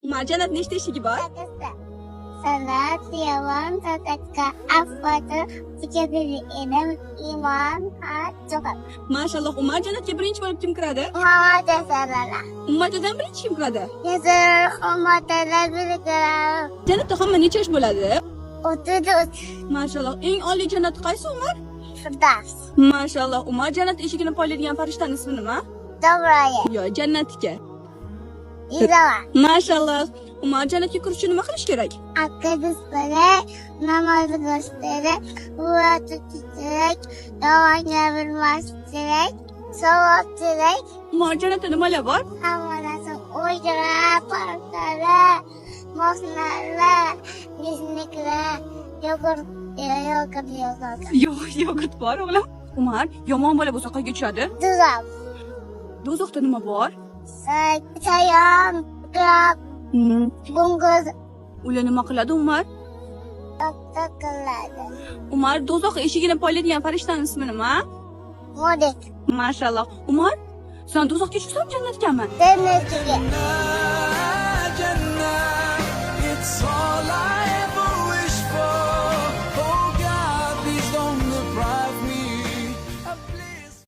Umar, jannat nechta eshigi bor? Sakkizta. San'at, yomon, sadaqa, afv, fikr, ilm, iymon, haj, jihod. Mashalloh, Umar, jannatga birinchi bo'lib kim kiradi? Muhammad sallallohu. Ummatidan birinchi kim kiradi? Yazır ummatidan biri kiradi. Jannatda hamma necha yosh bo'ladi? 33. Mashalloh, eng oliy jannat qaysi, Umar? Firdavs. Mashalloh, Umar, jannat eshigini poylaydigan farishtani ismi nima? Jabroil. Yo, jannatga. Izova. Mashalloh, Umar, jannatga kirish uchun nima qilish kerak? Aqid kerak, namoz o'qish kerak, ro'za tutish kerak, yolg'on gapirmaslik kerak, savob kerak. Umar, jannatda nimalar bor? Hamma narsa: uylar, parklar, moshinlar, yuzniklar, yogurt, yogurt, yogurt. Yo'q, yogurt bor, o'g'lim. Umar, yomon bola bo'lsa qayerga tushadi? Do'zax. Do'zaxda nima bor? Chayon, aqrab, qo'ng'iz. Ular nima qiladi, Umar? Doktor qiladi. Umar, do'zax eshigini poylaydigan farishtani ismi nima? Molik. Mashalloh. Umar, sen do'zaxga tushsam jannatgami? Jannatga. Jannah, it's all I